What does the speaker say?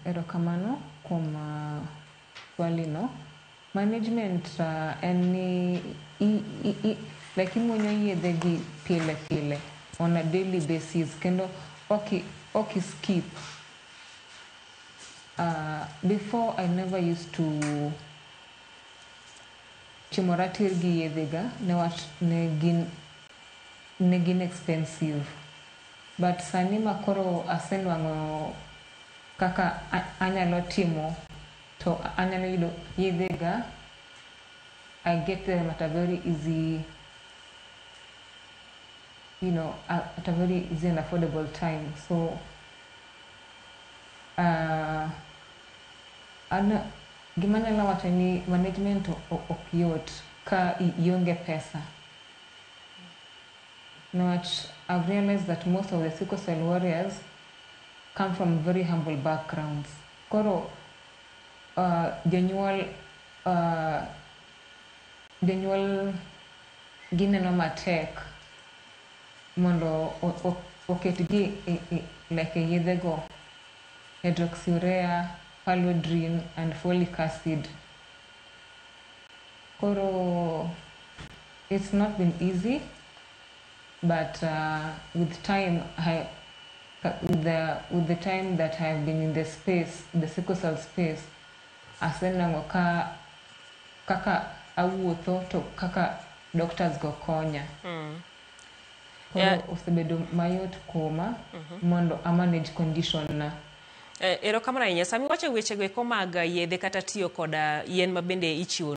Erokamano kuom swali no. Management en ni like imuonyo yedhe gi pile pile on a daily basis kendo ok skip. Before I never used to chimora tir gi yedhe ga newach ne gin expensive. But sani ma koro asenwang'o kaka anyalo timo to anyalo yudo yedhe ga, I get them at a very easy you know at a very easy and affordable time. So an gima anyalo wacho ni management ok yot ka ionge pesa. Niwach I've realized that most of the sickle cell warriors come from very humble backgrounds. Koro jonyuol gineno matek mondo oketgi like e yedhe go, hydroxyurea, Paludrine and folic acid. Koro it's not been easy, but with time I, with the time that I have been in the space, the sickle cell space, asenwang'o ka kaka awuotho to kaka doctors go konya. Koro osebedo mayot kuoma mondo a manage condition na. Erokamano ahinya. Sama iwacho wechego eko mag yedhe kata tiyo koda yien ma bende ichiwo.